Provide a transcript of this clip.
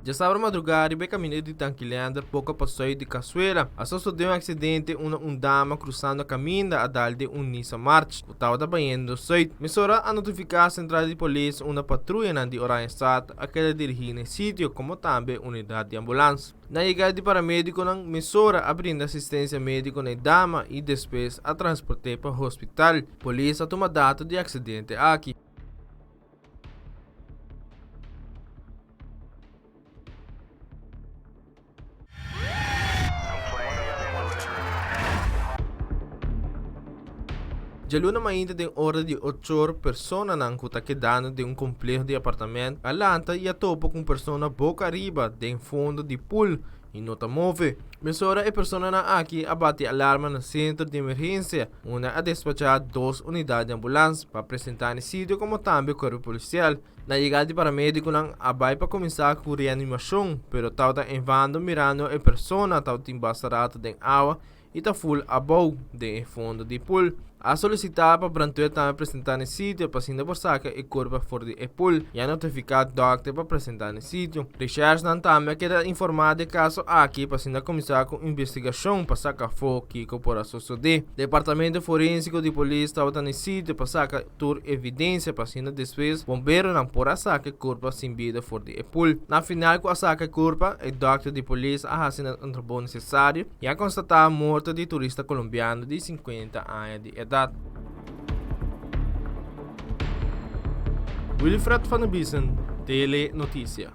Djasabra madrugá riba e kaminda di Tankilander poko pa sùit di Kasuela a sosodé un aksidente unda un dama krusando kaminda a dal den un Nissan March ku tabata bayendo sùit. Mesora a notifiká sentral di polis unda patruyanan di Oranjestad a keda dirigí na e sitio komo tambe unidat di ambulans. Na yegada di paramedikonan mesora a brinda asistensia mediko na e dama i despues a transport'é pa hospital. Polis a tuma dato di e aksidente aki. Djaluna mainta den ora di ochor personanan ku ta kedando den un kompleho di apartament a lanta i a topa ku un persona boka ariba den fondo di pool i no ta move. Mesora e personanan aki a bati alarma na sentro di emergensia, unda a despachá dos unidat di ambulans pa presentá na e sitio komo tambe kuerpo polisial. Na yegada di paramedikonan a bai pa kuminsá ku reanimashon, pero tabata envando mirando e persona tabatin basta rato den awa i ta ful abou den e fondo di pool. A solisitá pa brandweer tambe presentá na e sitio pa asina por saka e kurpa for di e pool i a notifiká dòkter pa presentá na e sitio. Reshèrsnan tambe a keda informá di e kaso aki pa asina kuminsá ku investigashon pa saka afó kiko por a sosodé. Departamento Forensiko di Polis tabata na e sitio pa saka tur evidensia pa asina despues bomberonan por a saka e kurpa sin bida for di e pool. Na final ku a saka e kurpa, e dòkter di polis a hasi nan trabou nesesario i a konstatá morto di turista kolombiano di 50 aña di edat. Wilfred van der Biesen, Tele Noticia.